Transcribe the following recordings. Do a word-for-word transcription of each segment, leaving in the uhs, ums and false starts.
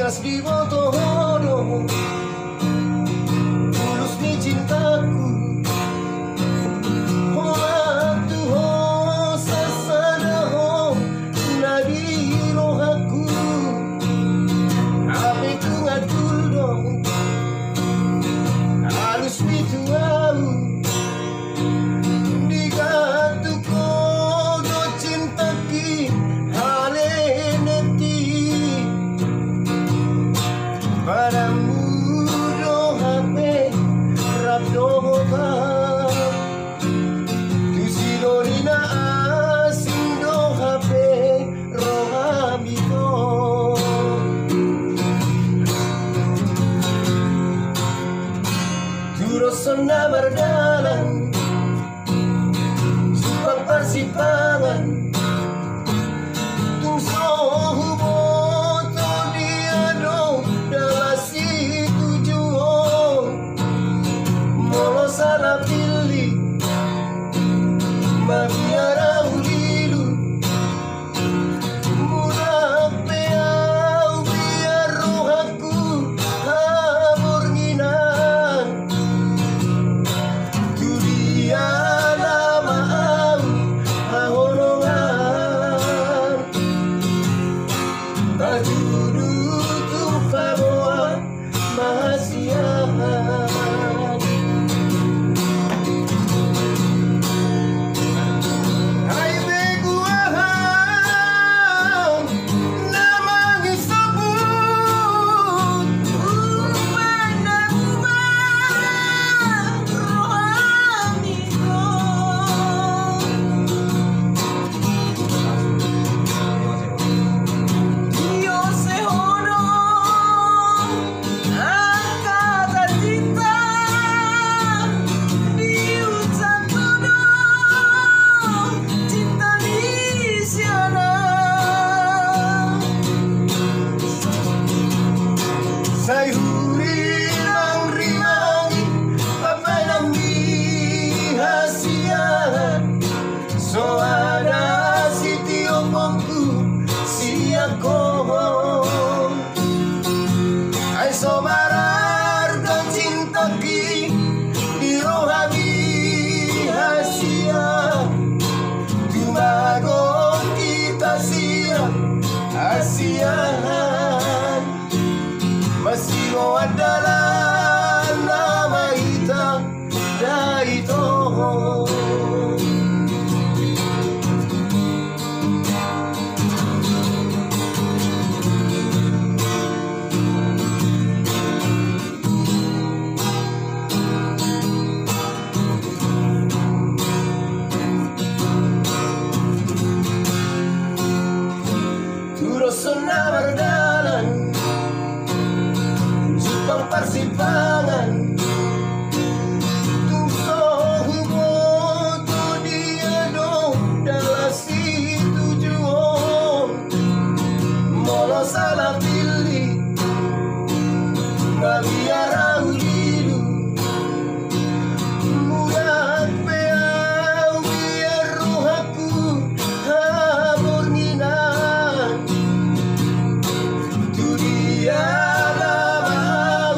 Diboto ho do tulus ni cintaku, holan tu ho sasada ho na di rohaku. Hape tung atul do alus ni tu ahu. Digantung ho do cintaki, ale neti. Padamu do hape rap dohot au. Tu sidoli na asing do hape rohami do. Tu dosa na mardalan, simpang parsimpangan, tung so huboto dia do dalan situjuon. Molo salah pilih, mabiar au lilu. Mulak pe au biar rohangku habornginan. Tu dia nama au haholongan. Patudu tu paboa ma hasian. Ai begu aha na mangisoput, umbahen na bubar rohami do. Diose ho do angka hata cinta, diucap ho do cinta ni sianak. Sai hurimangrimangi pambahenan ni hasian, so ada sitioponku sian ho. Ai so mararga cintaki di rohami hasian, tumagon hita sian hasian. Masiroan dalan nama hita daito. Tu dosa na mardalan, simpang parsimpangan, tung so huboto dia do dalan situjuon. Molo salah pilih, mabiar au lilu. Mulak pe au biar rohangku habornginan. Tu dia nama au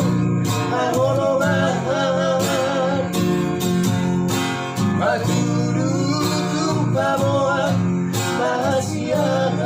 haholongan. Patudu tu paboa ma hasian.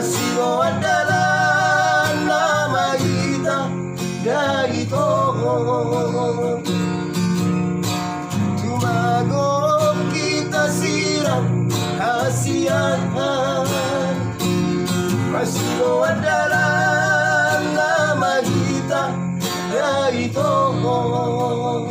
Siloan dalan na mahita, dai tongon. Tumagom hita sian hasian. Masiloan dalan na mahita, dai tongon.